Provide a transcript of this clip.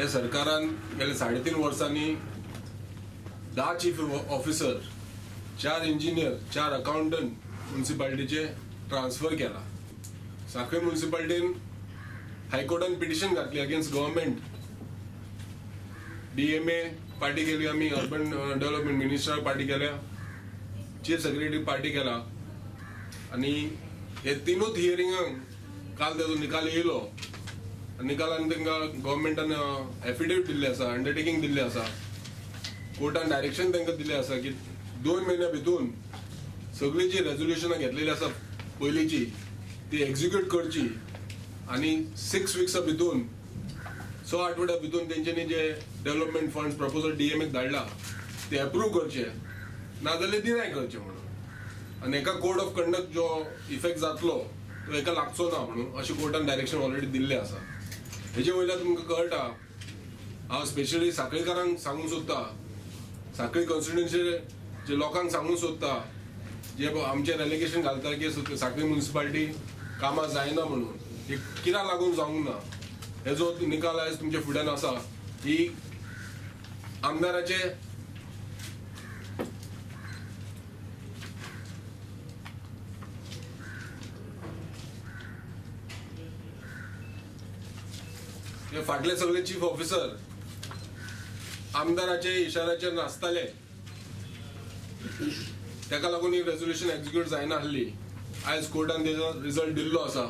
हे सरकारान गेले 3.5 वर्सांनी 10 चीफ ऑफिसर, 4 इंजिनियर, 4 अकाउंटंट म्युनिसिपालिटीचे ट्रान्सफर केला. साखळी म्युनिसिपालिटीन हायकोर्टान पिटिशन घातली अगेन्स्ट गव्हर्मेंट. डीएमए पार्टी केली आमी, अर्बन डेव्हलपमेंट मिनिस्टर पार्टी केल्या, चीफ सेक्रेटरी पार्टी केला आनी हे तिनूच हियरिंगांक काल तेजो निकाल येयलो. निकालान तांकां गव्हर्मेंटान एफिडेवीट दिल्लें आसा, अंडरटेकींग दिल्लें आसा, कोर्टान डायरेक्शन तांकां दिल्लें आसा की 2 म्हयन्या भितून सगळीं जी रेजोल्युशनां घेतलेली आसा पयलींची ती एक्झिक्यूट करची आनी 6 विक्सा भितून 6 आठवड्या भितून तेंच्यांनी जे डेव्हलपमेंट फंड्स प्रपोजल डीएमएक धाडला ते एप्रूव करचे, नाजाल्यार डिनाय करचे म्हणून. आनी एका कोड ऑफ कंडक्ट जो इफेक्ट जातलो तो एका लागचो ना म्हणून अशें कोर्टान डायरेक्शन ऑलरेडी दिल्लें आसा. हेजे वयल्यान तुमकां कळटा, हांव स्पेशली साखळीकारांक सांगूंक सोदता, साखळी कॉन्स्टिट्युएन्सी जे लोकांक सांगूंक सोदता, जे आमचेर एलिगेशन घालता की साखळी म्युनिसिपालिटी कामां जायना म्हणून, हे कित्याक लागून जावंक ना, हेजो निकाल आयज तुमच्या फुड्यान आसा. ही आमदाराचे हे फाटले सगळे चीफ ऑफिसर आमदाराचे इशाऱ्याचेर नाचताले, ताका लागून ही रेजोल्युशन एक्झिक्यूट जायना आसली. आयज कोर्टान तेजो रिजल्ट दिल्लो आसा.